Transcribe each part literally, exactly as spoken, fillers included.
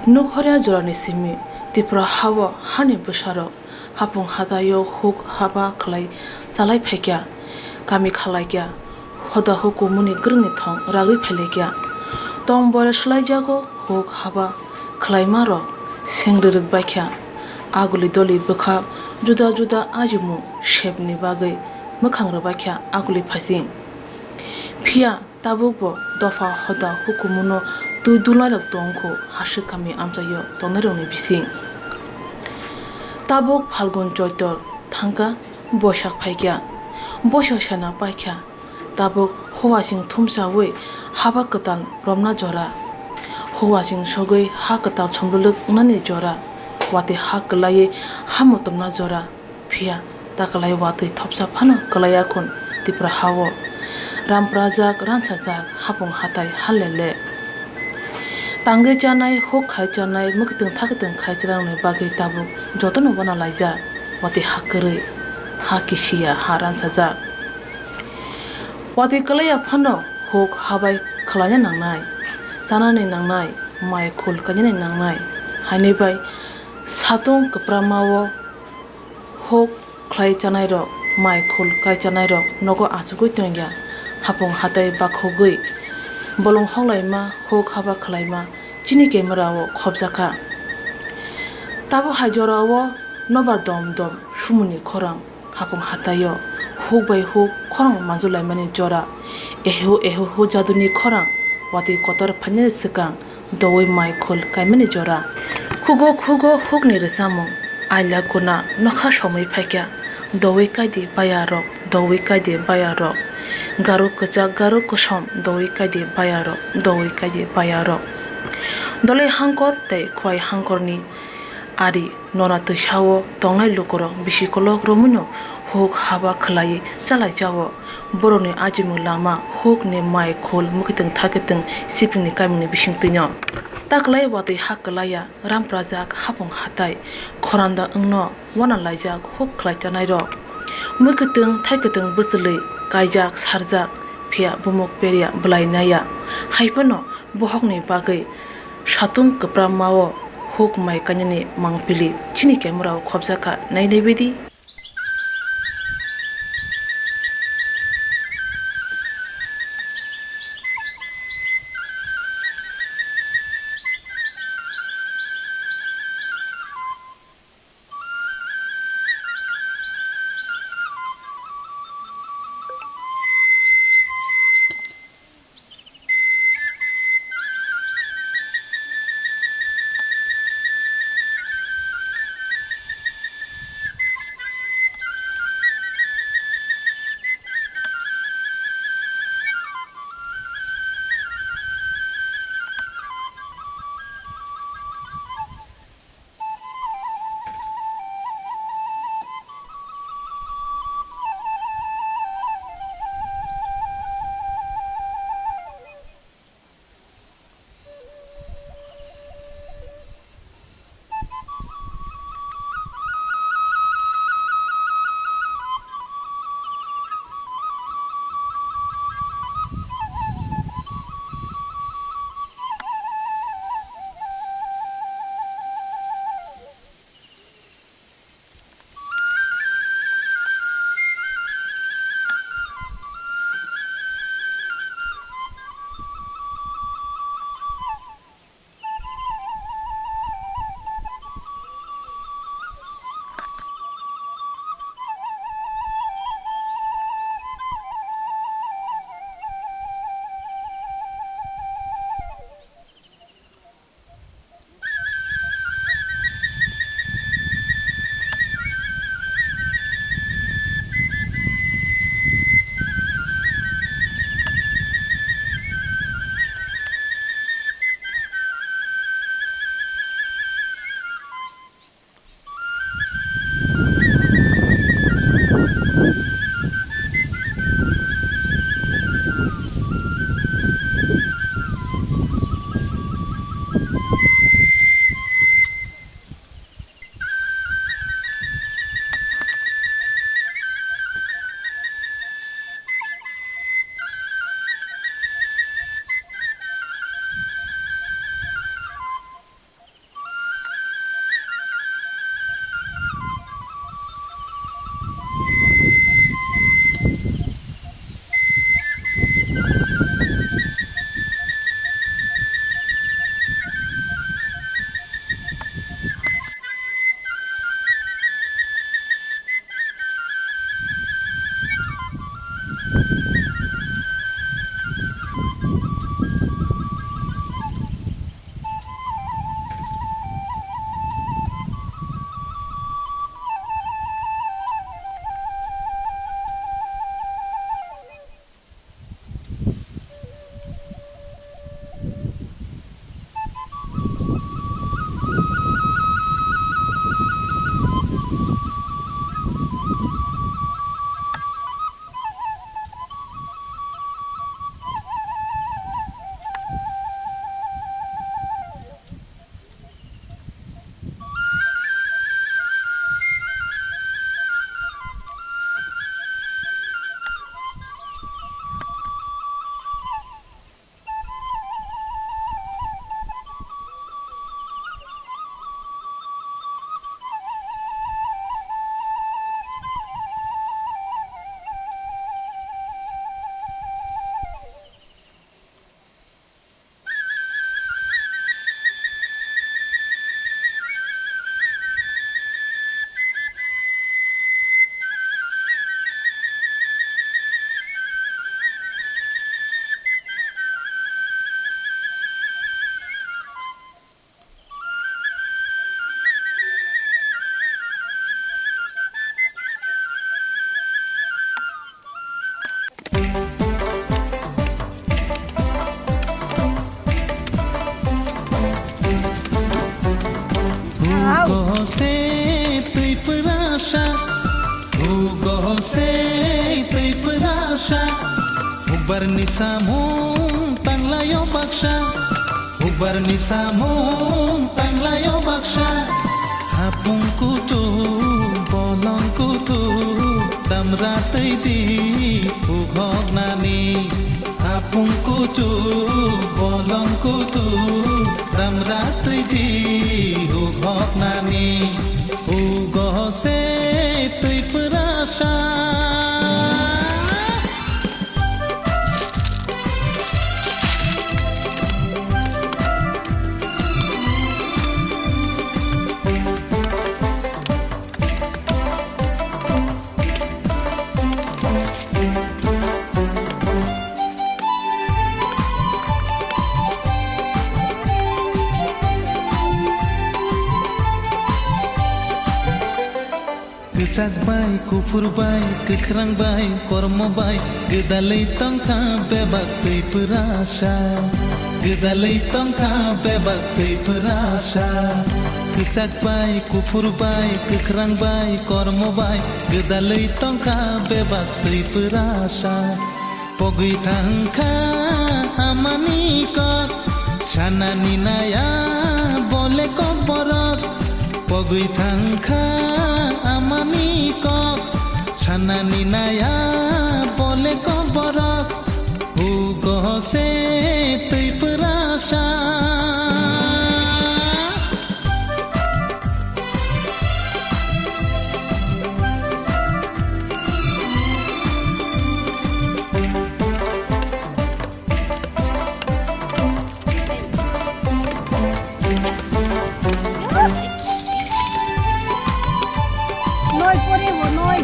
Nukhorya jorani simi Tripura hao hani bwsarok hapung hataio huk haba khlai chalai phaikya, kami khalaikya, hoda hukumuni kwrwngni thong ragwi phailaikya. Tong bore swlaijago huk haba khlaimarok sengri rwkbaikha, aguli doli bwkha juda juda ajimung sepni bagwi mwkhang rwbaikha aguli phaising. Phiya tabukbo dopha hoda hukumuno twi dulnairok tongkho hasik kami amchaio tongnairokni bising. Tabuk Phalgun Choitor thangkha, Boisak phaikha, Boisak sena paikha, tabuk huwasing thumsawi haba kwtal romna jora, huwasing sogwi ha kwtal somlwlwk wngnani jora, watwi ha kwlaiwi ha motomna jora. Phiya ta kwlai watwi thopsa phano kwlaiya khun Tripura hao. Ram prajak, ransajak, hapung hatai ha lele. Tangwi chanai, huk khai chanai, mwkhwtwng thakwtwng khai chanai bagwi tabuk jotono wana laijak. Watwi ha kwrwi, ha kisiya, ha ransajak. Watwi kwlaiya phano huk habai khlaina nangnai, chanani nangnai, mai khul kainani nangnai. Haini bai satung kwpramao huk khlai chanairok, mai khul kai chanairok nogo achugwi tongya, hapung hatai bakhogwi bolong hoklaima, huk haba khlaima chini camera o khopjakha. Tabuk hai jorao nobar dom dom sumuni khorang, hapung hataio huk bai huk khorang manjulaimani jora, ehu ehu hu jaduni khorang, watwi kotor phainani swkang, doui mai khul kaimani jora. Khugo khugo hukni rwchapmung, aila kuna nokha somwi phaikha, doui kaidi bayarok, doui kaidi bayarok, garuk kwchak garuk kwsom, doui kaidi bayarok, doui kaidi bayarok. Doloi hangkor tei khowai hangkorni ari nona twisao tongnai lukurok bisi kolok romwino huk haba khwlaiwi chalaijao. Borokni ajimung lama hukni mai khul mwkhwtwng thakwtwng sipingni kamini bisingtwino. Taklai watwi ha kwlaiya ram prajak hapung hatai khoranda wngno wana laijak huk khlai chanairok. Mwkhwtwng thakwtwng bwchwlwi kaijak sarjak, phiya bumuk perya bwlai naiya. Haiphano bohokni bagwi satung kwpramao huk mai kainani mangpili chini camera o khopjakha, nai naibaidi. Hugo se twi pwrasa, Hugo se twi pwrasa, Hukbarni samung tanglaio baksa, Hukbarni samung tanglaio baksa. Hapung kutu, bolong kutu, tamra twi di, hukhok nani. Hapung kutu, bolong kutu, tamra twi di, hukhok nani. Hugo se twi pwrasa. Kwchak bai, kuphur bai, kwkhrang bai, kormo bai, gwdalwi tongkha bebak twi pwrasa. Gwdalwi tongkha bebak twi pwrasa. Kwchak bai, kuphur bai, kwkhrang bai, kormo bai, gwdalwi tongkha bebak twi pwrasa. Pogwi thangkha amani kok, sanani naya bole kok borok. Pogwi thangkha amani kok, sanani naya bole kok borok. Hugo se twi pwrasa. Noi pore bo noi.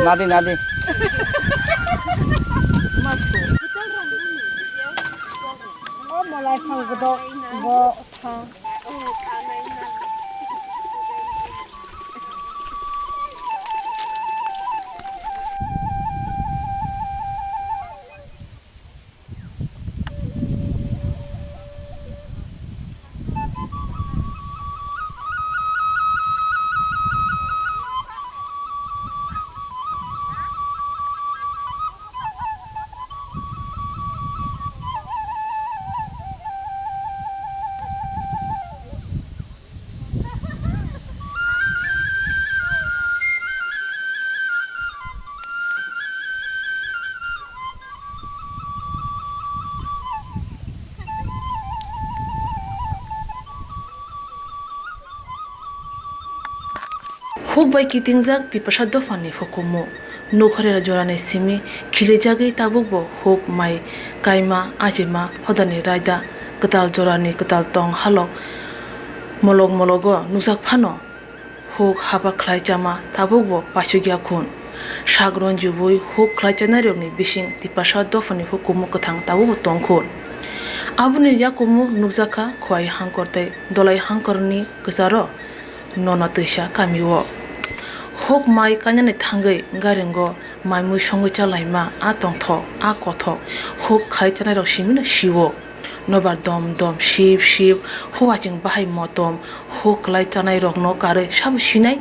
Nadi, nadi. O malai phang gdo bo. Huk bai kitingjak Tiprasa dophani hukumu. Nokharya jorani simi khilijagwi tabukbo huk mai kaima, ajima, hodani raida, kwtal jorani kwtal tong halok molok mologo nukjak phano, huk haba khlai chama tabukbo paisukya khun. Sak ronjubui huk khlai chanairokni bising Tiprasa dophani hukumu kwthang tabukbo tong khun. Aboni yakumu nukjakha Khowai Hangkor tei Dolai Hangkorni kwcharo Nona twisa kamio. Huk mai kainani thangwi garingo mai mui songwi chalaima a tongthok, a kothok, huk khlai chanairok simino sio. Nobar dom dom, sip sip, huwaching bahai motom, huk khlai chanairokno karwi sabo sinai?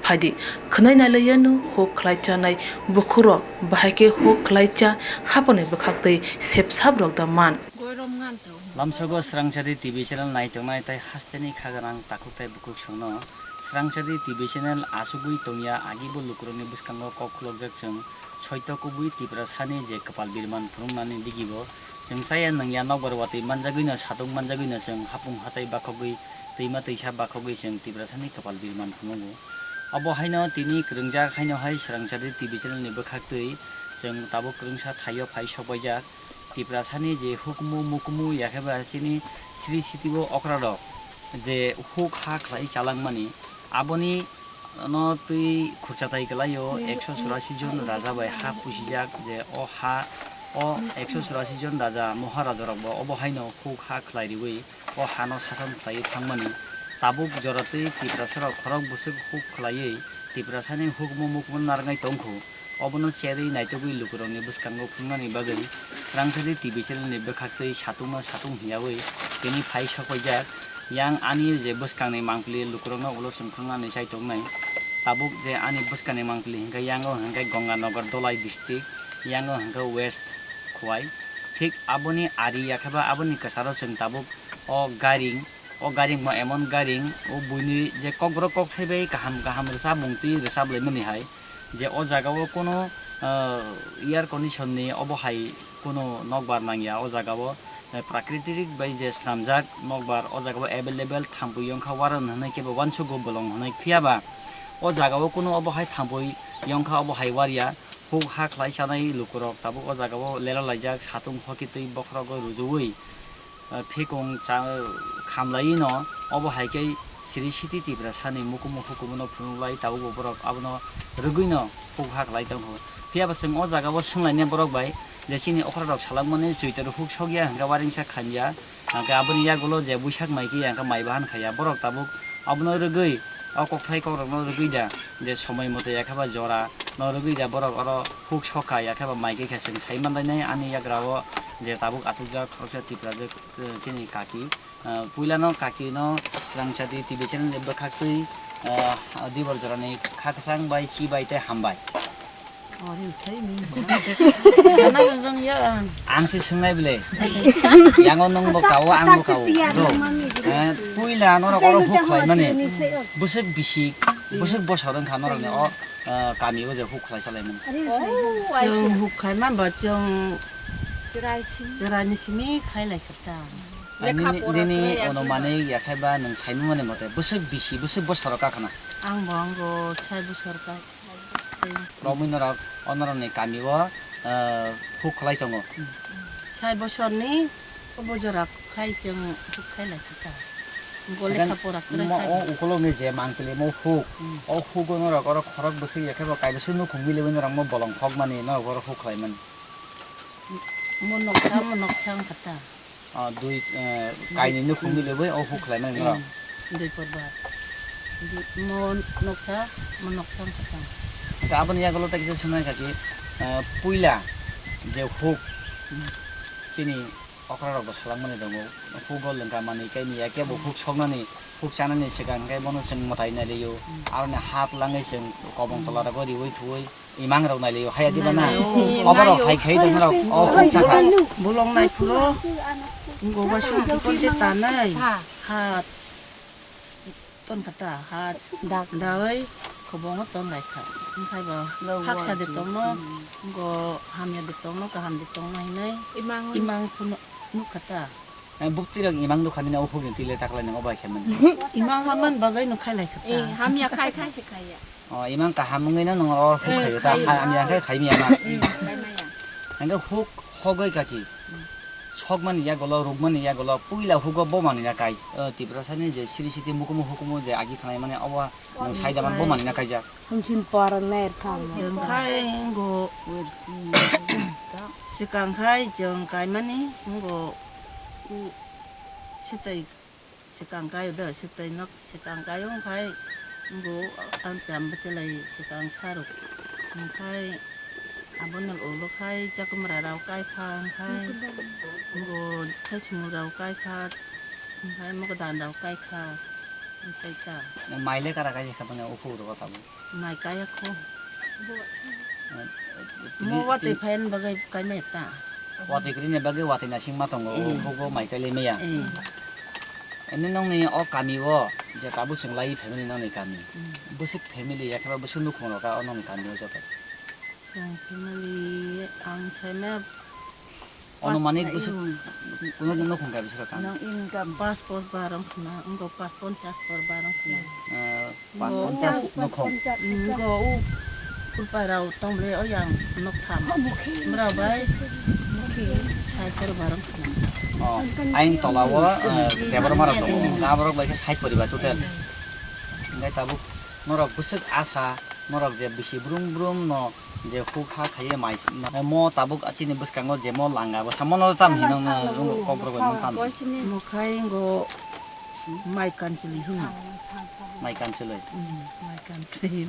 Phaidi, khwnai nailaiyano huk khlai chanai bukhukrok, bahai khe huk khlai cha haponi bwkhaktwi sepsaprok da man. Lamsogo Srangchari T V channel naitongnai tei hasteni khaganang takhuk tei bukhuk songno Srangchari T V channel achugwi tongya, agibo lukurokni bwskango kok khulokjak chwng soito kubui Tiprasani je kwpal birman phunuknani digibo chwng chaya nungya nokbar watwi manjagwino satung manjagwino chwng hapung hatai bakhogwi twima twisa bakhogwi chwng Tiprasani kwpal birman phunugo. Obo haino tini kwrwngjak haino hai Srangchari T V channel ni bwkhaktwi chwng tabuk kwrwngsa thaio phai sokbaijak. Tiprasani je hukumu mukumu yakheba chini sri sitio okrarok je huk ha khlai chalangmani, aboni no twi khurchatai kwlaio ekso churasi jon raja bai ha pusijak, je o ha o ekso churasi jon raja moharaja rokbo obo haino huk ha khlai riwi o hano sason khlaiwi thangmani. Tabuk joratwi Tiprasarok khorok bwswk huk khlaiwi Tiprasani hukumu mukumu narwknai tongkhu. Obono cherwi naitugwi lukurokni bwskango phunuknani bagwi Srangchari T V channel ni bwkhaktwi satungno satung hiyawi tini phai sokpaijak. Yang ani je bwskangni mangpili lukurokno ulo chwng phunuknani chai tongnai. Tabuk je ani bwskangni mangpili hinkhe yango hinkhe Ganganagar Dhalai district, yango hinkhe West Khowai. Thik aboni ari yakheba aboni kwcharo chwng tabuk o garing O garing bo emon garing, o buini je kokborok kokthai bai kaham kaham rwchapmung twi rwchaplaimani hai, je o jaga o kunu, ah, air condition ni obo hai kunu nokbar nangya o jaga o, eh, prakritik bai je swnamjak nokbar o jaga o available thampui wngkha, waran hinwi kebo uansugo bolong hinwi, phiya ba o jaga o kunu obo hai thampui wngkha, obo hai warya huk ha khlai chanai lukurok tabuk o jaga o lela laijak, satung hoki twi bokhorogo rujuwi. Ah, phikung cha-, khamlaiwi no obo hai khe siri siti Tiprasani mukumu hukumu no phunuk lai tabuk bo borok abono rwgwi no huk ha khlai tongkho. Phiya ba chwng o jaga o swnglainai borok bai je chini okra rok salak mani sweater huk sokya hwnkhe waringsa khamya, hwnkhe aboni yagulo je buisak mai khe ya hwnkhe mai bahan khaiya borok tabuk abono rwgwi o kokthai kokrok no rwgwi da je somoi moto ya khe ba jora no rwgwi da borok oro huk sokha ya khe ba mai khe khe chwng sai manlainai ani yagra o je tabuk achukjak khoroksa Tiprajwk. Eh, chini kaki, eh, puilano kakino Srangchati T V channel ni bwkhaktwi, eh, dibor jorani khakchang bai chibai tei hambai. Ori thai ni. Sana rong ya. Ang se swngnai bile. Yango nwng bo kawo, ang bo kawo. Do. Eh, puila norok oro huk khlaimani. Bwswk bisi, bwswk bosor wngkha norokni o, eh, kami o je huk khlai salaimani. Chwng huk khaima ba chwng chwraini simi khai lai kha ta. Ani lekha nini, pora nini khlai ya ono khe ba. Manwi ya khe ba nwng sai mani mote bwswk bisi, bwswk bosor kakhana. Ang bo ango sai bosor ka. Romwi norok, o norokni kami o, eh, huk khlai tongo. Sai bosorni obo jora khai chwng huk khai lai kha ta. Bo lekha pora kwrwi khai. O ukologni je mangpili mo huk, hmm, o hugo norok oro khorok bwswk ya khe bo kaibwswk nukhung miliwi norok mo bolong hokmani norok oro huk khlaimani. Mo noksa, mo noksa wngkha ta. Ah, dui, eh, kainwi nukhung miliwi o huk khlaimani norok. Hmm, dui porba. Dui, mo noksa, mo noksa wngkha ta. Hwnkhe aboni yagulo tei kisa swngnai kha ki, eh, puila je huk, hmm, chini okra rok bo salangmani tongo, hugo lengka manwi khe miya khe bo huk soknani, huk chanani swkang khe bono chwng mwtai nailio, hmm, aroni hat langwi chwng kobong, hmm, tola rogo riwi thuwi imang rok nailio, haya diba na? Nailio. Oborok hai khai tongma rok, o huk chakha. Bolong nai phuru, goba sung chikon te tanai, hat. Ton kha ta, ha, dak dawi, khobongo ton lai kha. Wngkhai bo, haksa de tongno, go hamya de tongno, kaham de tongno hinwi, imang phunu nuk kha ta. Eh, bukti rok imang dukha nini o hugin tile taklai nang o bai khe mani. Imang haman bagwi nuk khai lai kha ta. Eh, hamya khai khai se khai ya. O, imang kaham wngwi no nang o huk khai ta, hamya khai khai miya ma. Eh, khai maya. Hingke huk hogwi kaki. Sokmani yagulo, rukmani yagulo, puila hugo bo manwi na kai. O, Tiprasani je siri siti mukumu hukumu je agi khanai mani obo nwng saida man bo manwi na kaijak. Hamsin para ner thang. Chwng khai ngo. Sikang khai chwng kaimani ngo. Sitai Swkang kaio da, swtwi nok swkang kaio wngkhai, wngkha ang cham bwchalai swkang sarok. Wngkhai abono ulo khai chakwmwra rok kaikha, wngkhai wngkha thaichumung rok kaikha, wngkhai mwkdan rok kaikha, wngkhai ta. Mai le kara kaijak kha tongya o huk rok tabuk? Mai kaya kho. Mo watwi phaiyani bagwi kaimaya ta. Watwi kwrwini bagwi watwi naisingma tongo, o hugo mai kailai maya. Eh. Eno nongni o kami o je tabuk chwng lai family nongni kami. Bwswk family ya khe ba bwswk nukhung rok o nongni kami o joto? Chwng family ang saimaya. Anumanik bwswk, kuno kuno khungkha bisiro kami? Nang income pas pos barong khna, wngkha pas ponchas por barong khna. Eh, pas ponchas nukhung. Wngkha o kulpai rao tongble o yang nok tham. Mra bai sai por barong khna. Oh, ain tola o, eh, debor mara tongo. Aborok bai khe sai poriba total. Hingke tabuk norok bwswk asa, norok je bisi brum brum no je huk ha khaiye mai, mo tabuk chini bwskango je mo langa bo samo no tam hino no rung kok rok bai tam. Mo khai ngo mai kanchili hino. Mai kanchili. Mm, mai kanchili.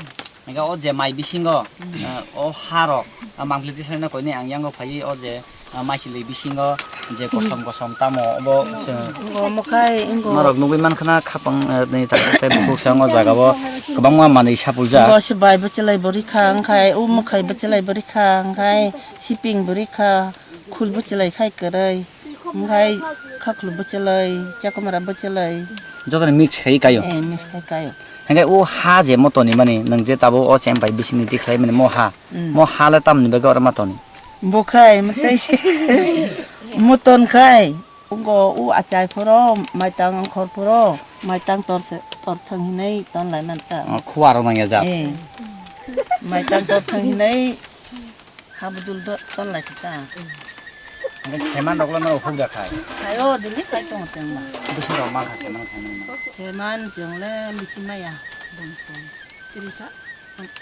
Nga o je mai bisingo, eh, o ha rok, ah, mangpili tisai no koi ni ang yango phai o je, ah, mai chili bisingo je kosom kosom tamo obo se. Ngo mo khai ngo. Norok nugui man khna khapang, eh, ni ta tei bukuk sa ngo jaga o kwbangma manui sapul jak. Bo se bai bwchalai bo rikha, wngkhai o mwkhai bwchalai bo rikha, wngkhai siping bo rikha, khul bwchalai khai kwrwi, wngkhai khakhlu bwchalai, chakwmara bwchalai. Joto ni mix khai kaio? Eh, mix khai kaio. Hingke o ha je mo toni mani, nwng je tabuk o chem bai bisini tikhlai mani mo ha. Mm. Mo ha le tamni bagwi oro ma toni? Bo khai, mwtai se. Mo ton khai. Wngkha o achai phoro, maitang wngkhor phoro, maitang tor, tor thang hinwi ton lai man ta. Oh, khuwa rok nang ya jak. Eh. Maitang tor thang hinwi habudul do ton lai ta. Hingke seman rok le norok huk da khai? Khai o, daily khai tongo chwng ma. Bwswk rok ma kha seman khai nang ma? Seman chwng le bisi maya. Tris,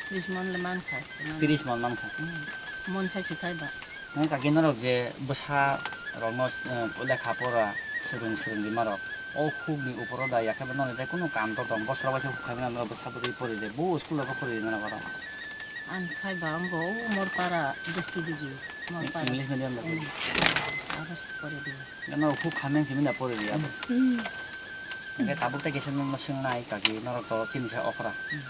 tris mon le man kha seman. Tris mon man kha. Mm. Mon sai se khai ba. Nang kaki norok je bwsa rokno, eh, lekha pora swrwng swrwng di marok, o hukni uporo da yakhe bo noni tei kunu kam to tong, bosra waisa huk khaimani norok bwsa bwrwi pori de, bo school rok pori de norok oro. Ang khai ba wngkha o Morpara district digi, Morpara. English medium da pori? Aro se pori di. Norok huk khaimani simi da pori di abo. Hmm. Hingke tabuk tei kisa nokno swngnai kaki norok to chini sa okra. Hmm.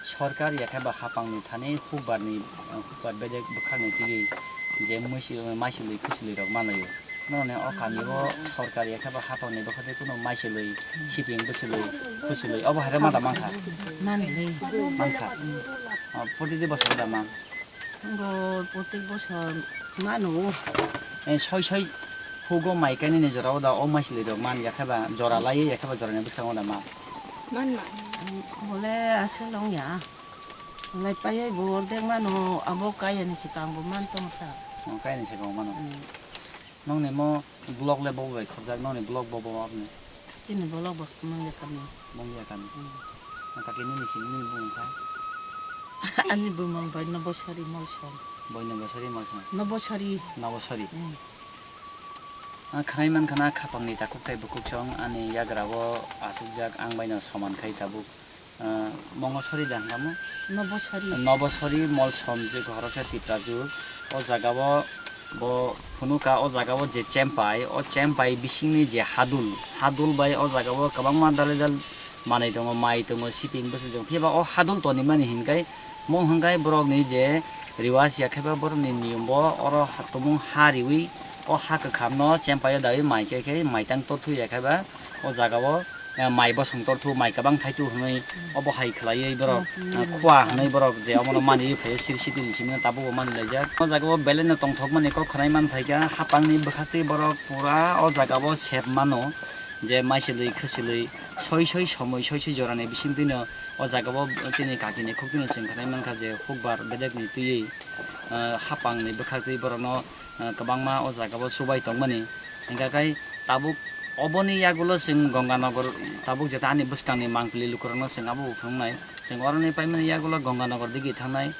Sorkar yakhe ba hapangni thani hukbarni, hukbar bedek bwkhakni twiwi je muisi-, maisilwi khusilwi rok manlaiyo. Noroni o kami o sorkar yakhe ba hapangni bwkhak tei kunu maisilwi, siping bwsilwi, khusilwi obo hai rok ma da mankha? Manlai. Mankha? O, protiti bosor da man? Bo protek bosor mano. Eh, soi soi hugo mai kainani jora o da o maisilwi rok man yakhe ba jora laiwi yakhe ba jorani bwskango da man? Manma. Bole aswk long ya. Lai paiwi bo ordek mano, abo kayani swkang bo man tongkha. Oh, kayani swkang mano. Hmm. Nongni mo block le bo bai khobjak, nongni block bo bo aboni? Chini bolok bo Mungya kami. Mungya kami. Hmm. Ang kaki nini simi nini bumung kha? Ani bumung bai Nobosari Molsom. Bai Nobosari Molsom. Nobosari. Nobosari. Hmm. Ang khanai man khana khapang ni takhuk tai bukhuk song ani yagra o asukjak ang bai no soman khai tabuk. Ah, Mongosori da hwnkhamo? Nobosori. Nobosori Molsom je khoroksa Tipra jug. O jaga o bo phunukha, o jaga o je chempai, o chempai bisingni je hadul, hadul bai o jaga o kwbangma dal dal manwi tongo, mai tongo, siping bwswi tongo. Phiya ba o hadul tonwi mani hinkhai, mung hinkhai borokni je riwas ya khe ba borokni niyom bo oro ha-, tumung ha riwi o ha kwkham no chempai o dawi mai khe khe mai tang to thu ya khe ba o jaga o eh, mai bosong torthu, mai kwbang thaitu hwnwi obo hai khlaiwi borok, eh, khua hwnwi borok je omono manwi phaio siri sitini simi tabukbo manwi laijak. O jaga o belai no tongthokmani kok khwnai man phaikha, hapangni bwkhaktwi borok pura o jaga o sep mano je maisilwi khwsilwi soi soi somoi soi soi jorani bisingtwino o jaga o chini kakini khuktwino chwng khwnai mankha je hukbar bedekni twiwi, eh, hapangni bwkhaktwi borokno, eh, kwbangma o jaga o chubai tongmani. Hingkha khe tabuk oboni yagulo chwng Ganganagar, tabuk jeta ani bwskangni mangpili lukurokno chwng abo bo phunuknai. Chwng oroni paimani yagulo Ganganagar digi thangnai.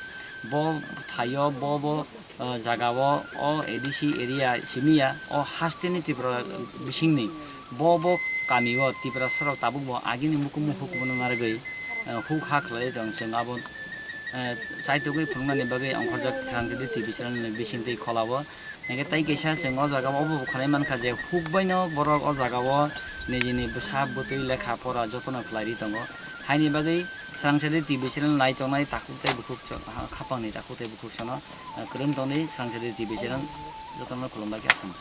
Bo thaio, bo, bo, ah, jagao, o A D C area simi ya, o hasteni Tripura bisingni bo, bo kamio Tiprasarok tabukbo agini mukumu hukbono narwgwi, ah, huk ha khlai tong chwng abo, ah, chaitugwi phunuknani bagwi ongkhorjak Srangchadi T V channel ni bisingtwi kholao. Hingkhe tei kaisa chwng o jaga o obo bo khwnai mankha je huk baino borok o jaga o nijini bwsa bwtwi lekha pora jotono khlai ri tongo. Haini bagwi Srangchadi T V channel nai tongnai takhuk tei bukhuk cho-, ha-, khapangni takhuk tei bukhuk sono, ah, kwrwng tongdi Srangchadi T V channel jotono khulumbai khe aswk.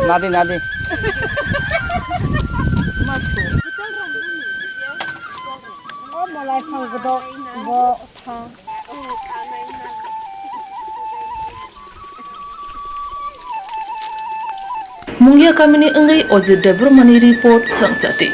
Nadi, nadi. O malai phang godok bo. Mungya kamini wngwi Ojit Debbarmani report, Srangchati.